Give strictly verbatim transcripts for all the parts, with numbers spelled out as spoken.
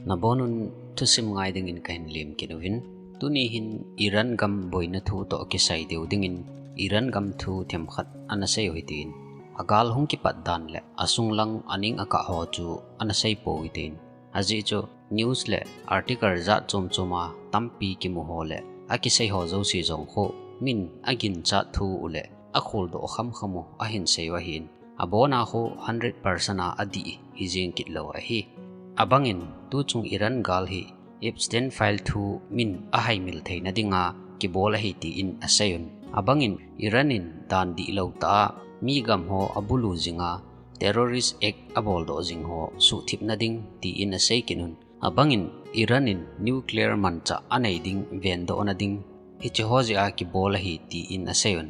Nabonun thusim ngai dingin kahin lemkit uvin. Tuni hin Iran gam boina thu toh kisai deu dingin Iran gam thu themkhat ana sei u hitin. Agal hung kipat dan le asunglang aning akah ho chu ana sei pou hitin. Ajeh chu news le article jat chom choma tampi kimu ho le akisei ho jouse jong khu min aginchat thu u le akholdoh khamkham u ahin sei u ahin. Abona khu hundred percent a adih hijeng kit lou ahi. Abangin tuchung Iran gal hi Epstein file thu min ahaimil theina dinga kibol ahi tin asei un. Abangin Iran in dan dihlou tah a mi gam ho abulu jinga terrorist act aboldoh jing ho suhthipna ding tin asei kit un. Abangin Iran in nuclear manchah anei ding vendohna ding hiche ho jeh a kibol ahi tin asei un.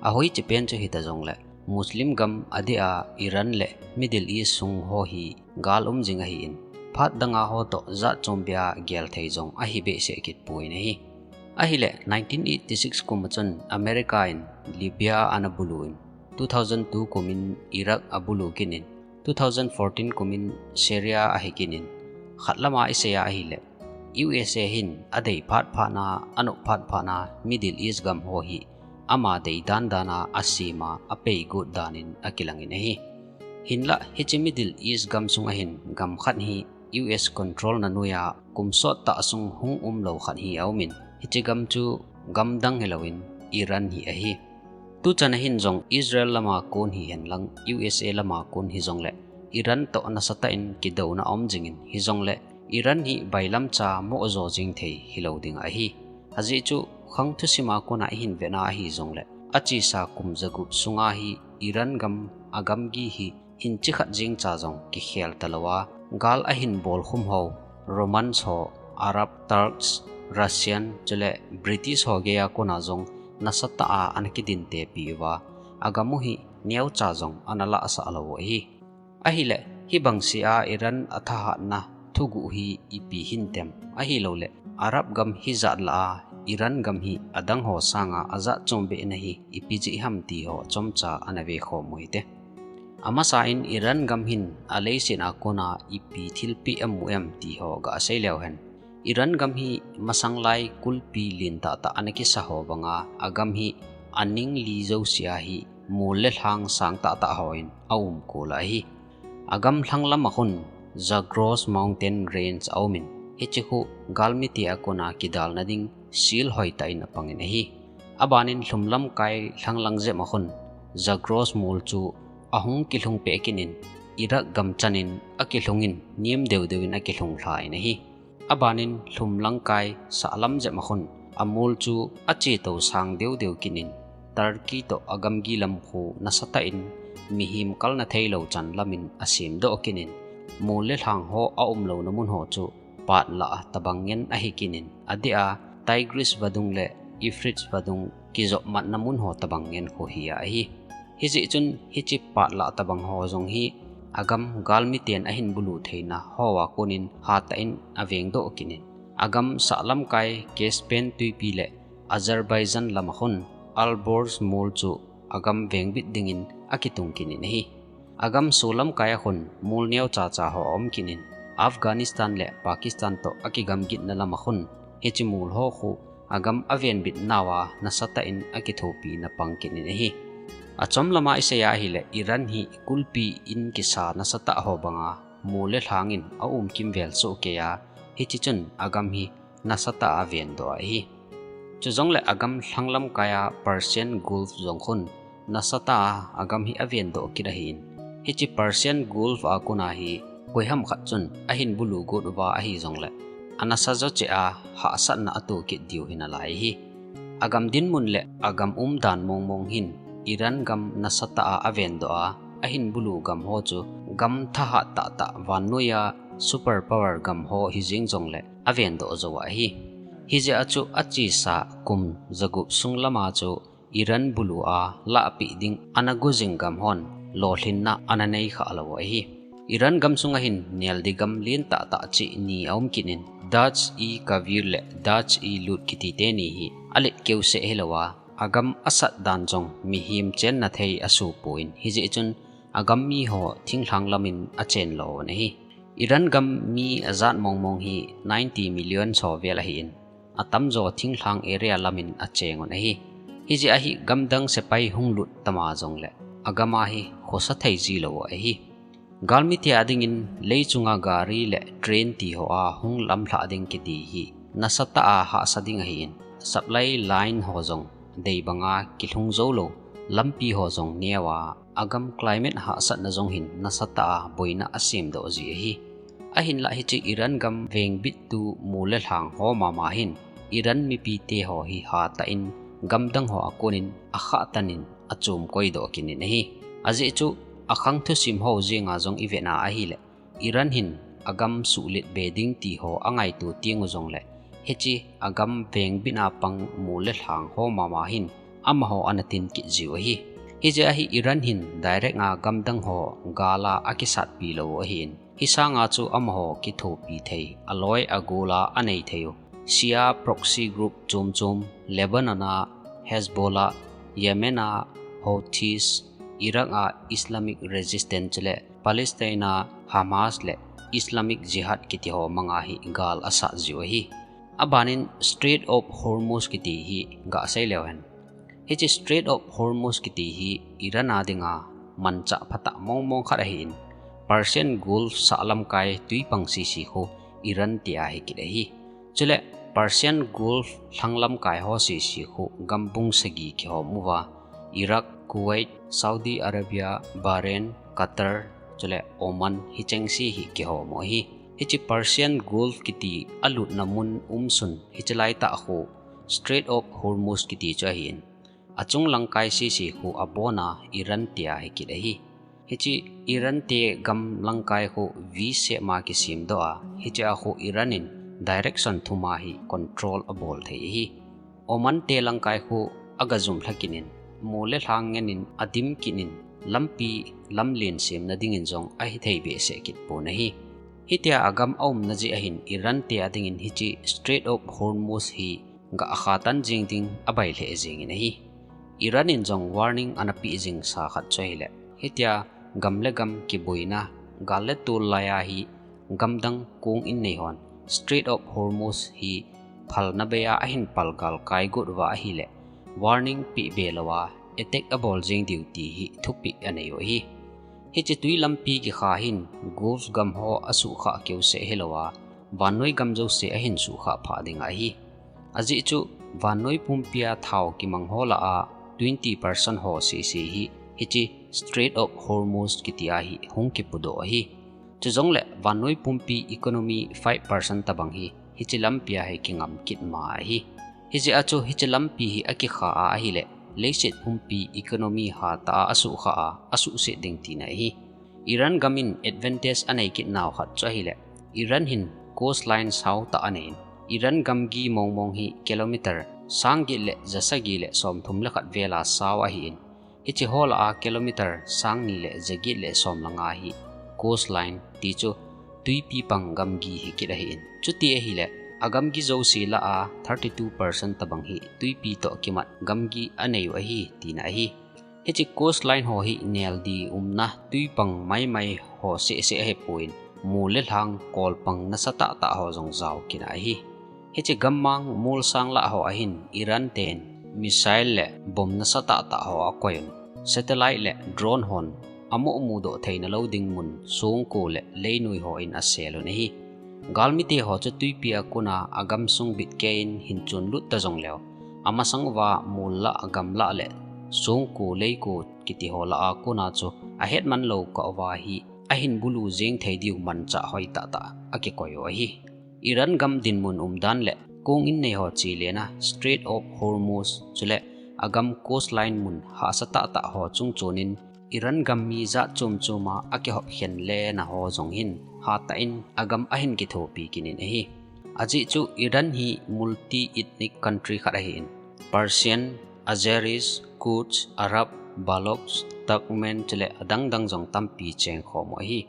Ahoiche pen chu hita jongle Muslim gam adeh a Iran le Middle East sung ho hi gal um jing ahin, phat danga ho toh jat chom beh a gel thei jong ahi behseh kit poi ahi. Ahile nineteen eighty-six kum a chun America in Libya ana bulu in, two thousand two kumin Iraq abulu kit in, two thousand fourteen kumin Syria ahi kit in, khat lama isei a ahile U S A hin adei phat phat na, anop phat phat na Middle East gam ho hi ama dei dan dan a asem a apei got dan in akilangin ahi. Hinlah hiche Middle East gam sunga hin gam khat hi U S control na noiya kum sot tah sung hung um lou khat hi aumin, hiche gam chu gam dang hilouvin Iran hi ahi. Tuchan a hin jong Israel lama kon hihen lang U S A lama kon hijongle Iran toh nasatah in kidouna aum jingin, hijongle Iran hi bailamcha moh jo jing thei hilou ding ahi. Ajeh chu khang thusima kona ihin vetna ahi jongle achesa kum jagup sunga hi Iran gam agamgi hi inchi khat jeng cha jong kikhel talou a, gal ahin bolkhum ho Romans ho, Arab, Turks, Russian chule British ho geiya kona jong nasatah a ana kidintepi uva, agam u hi neocha jong ana lahsah lou u ahi. Ahile hibang sea Iran athahatna thuguh hi ipi hintem, ahilouleh Arab gam hijat lah a Iran gam hi adang ho sanga ajat chom behna hi ipi jeh ham ti ho chomcha ana vekhom u hite. Amasa in Iran gam hin aleiset a kona ipi thilpeh amu em ti ho gasei leu hen. Iran gam hi masanglai kulpi len tahtah ana kisa ho banga agam hi aning li jousea hi mol le lhang sang tahtah hon aumkol ahi. Agam lhanglam a khun Zagros Mountain Range aumin, hiche khu galmite a kona kidalna ding sil hoitah in apangin ahi. Abanin lhumlamkai lhanglang jep a khun Zagros mol chu ahung kilhung peh kit in, Iraq gam chanin akilhungin nem deu deu in akilhung lha in ahi. Abanin lhumlamkai sahlam jep a khun amol chu achetou sang deu deu kit in, Turkey toh agamgi lam khu nasatah in mihem kalna theilou chan lamin asemdoh kit in, mol le lhang ho aumlouna mun ho chu patlah tabang ngen ahi kit in, adeh a Tigris vadung le Euphrates vadung kijopmatna mun ho tabang ngen khu hi ahi. Hijeh chun hiche patlah tabang ho jong hi agam galmiten ahin bulu theina hoa konin hatah in avengdoh kit in, agam sahlamkai Caspian twipi le Azerbaijan lama khun Alborz mol chu agam vengbit dingin akitung kit in ahi. Agam solamkai a khun mol neocha cha ho aum kit in, Afghanistan le Pakistan toh akigamgitna lama khun hiche mol ho khu agam avenbit nauva nasatah in akithopina pang kit in ahi. Achom lama isei a ahile Iran hi kulpi in kisa nasatah ho banga mol le lhangin aum kimvel sohkei a, hiche chun agam hi nasatah a avendoh ahi. Chujongle agam lhanglamkai a Persian Gulf jong khun nasatah a agam hi avendoh kit ahin. Hiche Persian Gulf a kona hi koiham khat chun ahin bulu got uva ahi jongle anasa jo cheh a hahsatna atoh kit diu hi nalai ahi. Agam dinmun le agam umdan mongmong hin Iran gam nasatah a avendoh a, ahin bulu gam ho chu gam thahat tahtah vannoiya super power gam ho hijeng jongle avendoh jou ahi. Hijeh a chu achesa kum jagup sung lama chu Iran bulu a lahpeh ding ana go jing gam hon lolhinna ana neikhah lou ahi. Iran gam sunga hin neldi gam len tahtah cheh ni aum kit in, Dutch-e-Kaviir le Dutch-e-Lut kiti teni hi alet keuseh hilouva, agam asat dan jong mihem chenna thei asoh pon, hijeh chun agam miho thinglhang lamin achen lou u ahi. Iran gam mi ajat mongmong hi ninety million so vel ahin, atamjo thinglhang area lamin achengun ahi. Hijeh a hi gamdang sepai hung lut tama jongle, agama hi khosa thei jilou ahi. Galmite a dingin leichunga gari le train tiho a hung lamlhah ding kiti hi nasatah a hahsa ding ahin, supply line ho jong dei banga kilhung joulou, lampi ho jong neo a, agam climate hahsatna jong hin nasatah a boina asemdoh ji ahi. Ahinlah hiche Iran gam vengbittu mol le lhang ho mama hin Iran mipite ho hi hatah in gamdang ho a konin akhahtan in achom koidoh kit in ahi. Ajeh chu akhang thusim ho jenga jong ivena ahile, Iran hin agam suhlet be ding tiho angaito tengu jongle, hiche agam vengbit a pang mol le lhang ho mama hin amaho ana tin kit jiu ahi. Hijeh a hi Iran hin direct a gamdang ho gal a akisatpi lou ahin, hisanga chu amaho kithopi thei, aloi agol a anei theiu Shia proxy group chom chom, Lebanon a Hezbollah, Yemen a Houthis, Iraq a Islamic Resistance le Palestine a Hamas le Islamic Jihad kitiho manga hi gal asat jiu ahi. Abanin Strait of Hormuz kiti hi gasei leu hen. Hiche Strait of Hormuz kiti hi Iran a dinga manchah phatah mongmong khat ahin, Persian Gulf sah lamkai tuipang sese khu Iran te a hikit ahi. Chule Persian Gulf lhang lamkai ho sese khu gambung sagi kihom uva, Iraq, Kuwait, Saudi Arabia, Bahrain, Qatar, chule Oman hichengse hi kihom u ahi. Hiche Persian Gulf kiti alutna mun umsun hiche laitah khu Strait of Hormuz kiti chu ahin, achung lamkai sese khu abona Iran te a hikit ahi. Hiche Iran te gam lamkai khu V shape ma kisemdoh a, hiche a khu Iran in direction thum a hi control abol thei ahi. Oman te lamkai khu agajum lhakit in, mol le lhang ngen in adim kit in, lampi lamlen semna dingin jong ahithei behseh kit pon ahi. Hitia agam aumna jeh ahin Iran te a dingin hiche Strait of Hormuz hi ga akhahtan jeng ding abai lheh jengin ahi. Iran in jong warning anapeh jingsa khat chu ahile, hitia gam le gam kiboina, gal le tol lai a hi gamdang kong in nei hon Strait of Hormuz hi phalna bei a ahin palgal kai got uva ahile, warning peh be louva attack abol jeng diu ti hi thupeh aneiu ahi. Hiche tui lampi kikha hin Gulf gam ho asuhkhah keuseh hilouva, vannoi gam jouse ahin suhkhah phah ding ahi. Ajeh chu vannoi pumpia thao kimang ho lah a twenty percent ho sese hi hiche Strait of Hormuz kiti a hi hung kipudoh ahi. Chujongle vannoi pumpi economy five percent tobang hi hiche lampi a hi kingam kit ma ahi. Hijeh a chu hiche lampi hi akikha a ahile, leiset pumpi economy hatah a asuhkhah a, asuhset ding tina ahi. Iran gam in advantage anei kit nau khat chu ahile, Iran hin coastline sao tah anei in, Iran gamgi mongmong hi kilometer sang get le ja sagi le som thum le khat vel a sao ahin, hiche ho lah a kilometer sang ni le ja get le som le nga hi coastline ti chu tuipi pang gamgi hikit ahin. Chuti ahile, agamgi jouse lah a thirty two percent tobang hi tuipi toh kimat gamgi aneiu ahi tina ahi. Hiche coastline ho hi neldi umna tuipang maimai ho sehseh ahipon, mol le lhang kolpang nasatah tah ho jong jao kit ahi. Hiche gammang molsang lah ho ahin Iran ten missile le bomb nasatah tah ho akoiyun, satellite le drone hon amoh mudoh theina lou ding mun songko le leinoi ho in aselun ahi. Galmite ho chu tuipi a kona agamsung bitkei in hin chonlut ta jongleu, amasang uva mol lah, gam lah le songko, leiko kiti ho lah a kona chu ahetman lou kah uva hi ahin bulu jeng thei diu manchah hoi tahtah akikoiu ahi. Iran gam dinmun umdan le kong in nei ho chelena Strait of Hormuz chule agam coastline mun hahsa tahtah ho chungchonin Iran gam mi jat chomchoma akihop khen lena ho jong hin hatah in agam ahin kithopi kit in ahi. Ajeh chu Iran hi multi-ethnic country khat ahin, Persian, Azeris, Kurds, Arab, Balochs, Turkmen chule adangdang jong tampi chengkhom u ahi.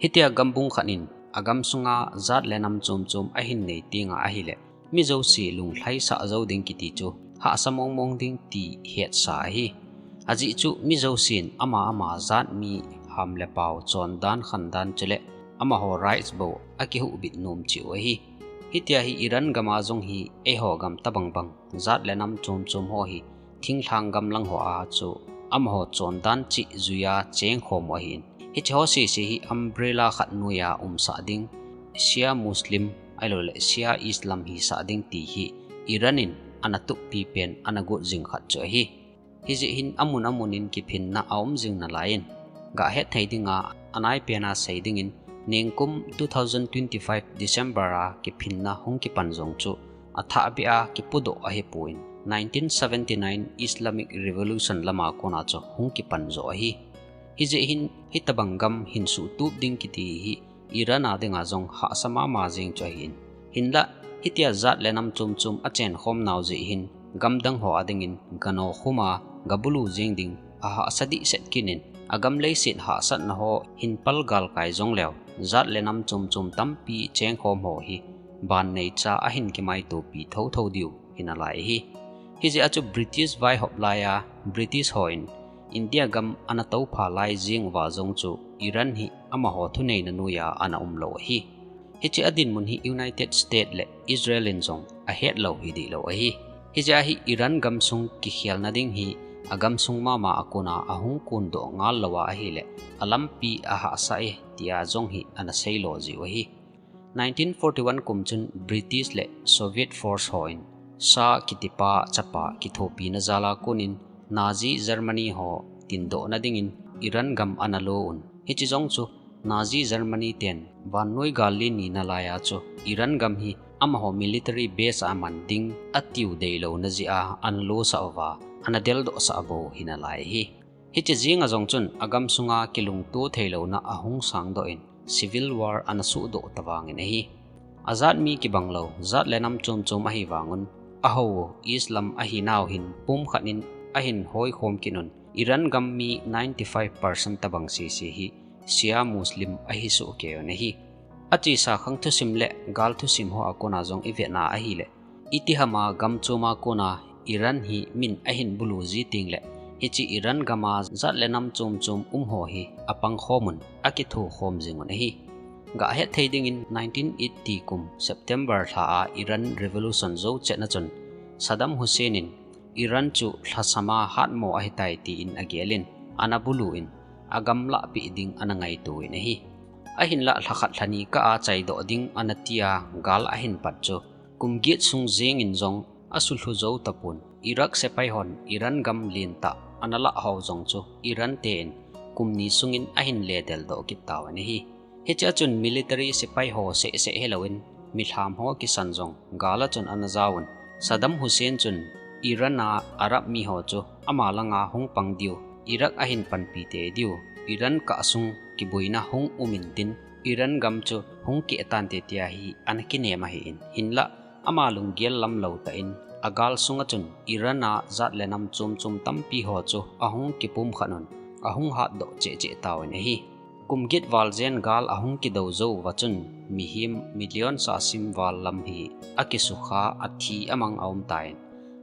Hitia gambung khat in agamsunga jat le nam chomchom ahin nei tenga ahile, mi jouse lunglhaisah jou ding kiti chu hahsa mongmong ding ti hetsa ahi. Ajeh chu mi jousen ama ama jat mi ham le pao chondan khandan chule amaho rights bou akihuhbit nom cheh u ahi. Hitia hi Iran gam a jong hi eiho gam tabang bang, jat le nam chom chom ho hi thinglhang gam lang hoa chu amaho chondan cheh juiya chengkhom u ahin. Hiche ho sese hi umbrella khat noiya umsah ding, Shia Muslim, ahilouleh Shia Islam hisah ding ti hi Iran in ana tup pipen ana got jing khat chu ahi. Hijeh hin amun amun in kiphinna aum jing nalaiyin, gah hetthei dinga anaipen a sei dingin, ningkum two thousand twenty-five December a kiphinna hung kipan jong chu athahbeh a kipudoh ahipon, nineteen seventy-nine Islamic Revolution lama kona chu hung kipan jo ahi. Hijeh hin hitabang gam hin suhtup ding kiti hi Iran a dinga jong hahsa mama jeng chu ahin. Hinlah, hitia jat le nam chom chom achenkhom nau jeh hin, gamdang ho a dingin ganokhum a gabulu jeng ding ahahsa dehset kit in, agam leiset hahsatna ho hin palgal kai jongleu, jat le nam chom chom tampi chengkhom ho hi ban neicha ahin kimaitopi thotho diu hinalai ahi. Hijeh a chu British vaihop laiya British hon India gam ana toupha lai jeng uva jong chu Iran hi amaho thuneina noiya ana umlou ahi. Hiche adinmun hi United States le Israel in jong ahetlou hidehlou ahi. Hijeh a hi Iran gamsung kikhelna ding hi agamsung mama a kona ahung kondoh ngal louva ahileh alampi ahahsa e tia jong hi ana seilo jiu ahi. Nineteen forty-one kum chun British le Soviet force hon Tsar kitipa chapa kithopina jal a konin Nazi Germany ho tindohna dingin Iran gam ana lo un. Hiche jong chu Nazi Germany ten vannoi gal len nina laiya chu Iran gam hi amaho military base a man ding atiu deilouna jeh a ana losah uva, ana deldohsah bou hinalai ahi. Hiche jenga jong chun agamsunga kilungto theilouna ahung sangdoh in civil war ana sohdoh tavangin ahi. Ajat mi kibanglou, jat le nam chom chom ahivangun, ahou Islam ahinau hin pumkhat in ahin hoikhom kit un, Iran gam mi ninety-five percent tabang sese hi Shia Muslim ahi sohkei un ahi. Achesa khang thusim le gal thusim ho a kona jong ivetna ahileh, itihama gam chom a kona Iran hi min ahin bulu ji tengleh, hiche Iran gam a jat le nam chom chom um ho hi apangkhom un, akithokhom jing un ahi. Gah hetthei dingin nineteen eighty kum September lha a Iran Revolution jou chetna chun Saddam Hussein in Iran chu lhasam a hatmo ahitai tin agel in, ana bulu in, agam lahpeh ding ana ngaito in ahi. Ahinlah lhakhat lhani kah a chaidoh ding ana tia gal ahin pat chu kum get sung jengin jong asulhu jou tapon, Iraq sepai hon Iran gam lentah ana lahhou jong chu Iran ten kum ni sungin ahin ledeldoh kit tauvin ahi. Hichea chun military sepai ho sehseh hilouvin, milham ho kisan jong gal a chun ana jaovun, Saddam Hussein chun Iran a Arab mi ho chu ama langa hung pang diu, Iraq ahin panpi tei diu, Iran kah sung kiboina hung um intin, Iran gam chu hung keh tante tia hi ana kinem ahin, hinlah ama lunggel lamlou tah in, agal sunga chun Iran a jat le nam chom chom tampi ho chu ahung kipumkhat un, ahung hatdoh cheh cheh tauvin ahi. Kum get val jen gal ahung kidou jou uva chun, mihem million sa sim val lam hi akisukha, athi amang aum tan,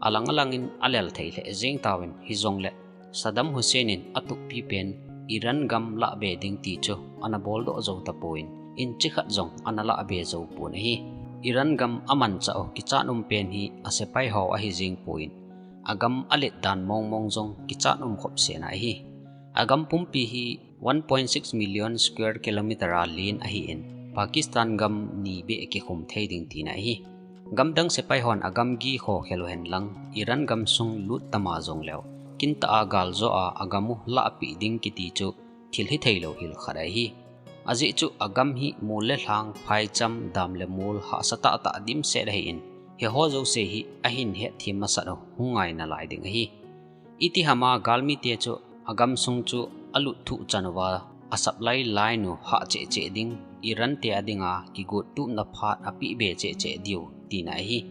alang alangin alel thei lheh jeng tauvin, hijongleh Saddam Hussein in atup pipen Iran gam lahbe ding ti chu ana boldoh jou tapon, inch khat jong ana lahbe jou pon ahi. Iran gam amanchah u kichat um pen hi asepai ho ahi jeng pon, agam alet dan mongmong jong kichat um khop sena ahi. Agam pumpi hi one point six million square kilometer a len ahin, Pakistan gam ni beh kikhum thei ding tina ahi. Gamdang sepai hon agamgi khokhel u henlang, Iran gam sung lut tama jongleu, kintah a galjo a agam u lahpeh ding kiti chu thil hitheilou hil khat ahi. Ajeh chu agam hi mol le lhang, phaicham, dam le mol hahsa tahtah dimset ahin, hiho jouse hi ahin hetthem masat u hung ngai nalai ding ahi. Itihama galmite chu agamsung chu alut thuh chan uva, asupply line u hah cheh cheh ding, Iran te adinga kigottupna phat apehbe cheh cheh diu tina ahi.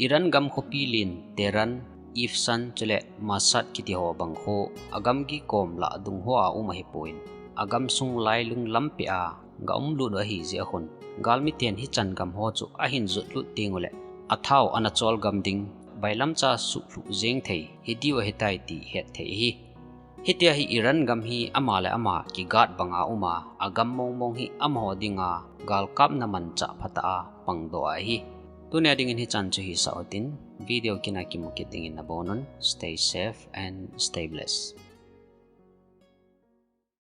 Iran gam khopi len Tehran, Isfahan chule Mashhad kiti ho bang khu agamgi kom lah dung hoa um ahipon, agamsung lailung lampeh a gaumlut u ahijeh a khun, galmiten hichan gam ho chu ahin jotlut tenguleh, athao ana cholgam ding, bailamcha suhlhuh jeng thei hidiu ahitai ti hetthei ahi. Hitia hi Iran gam hi ama le ama kigat banga uma, agam mongmong hi amaho dinga galkapna manchah phatah a pangdoh ahi. Tunia dingin hichan chu hisah utin, video kina kimu kit dingin nabonun, stay safe and stay blessed.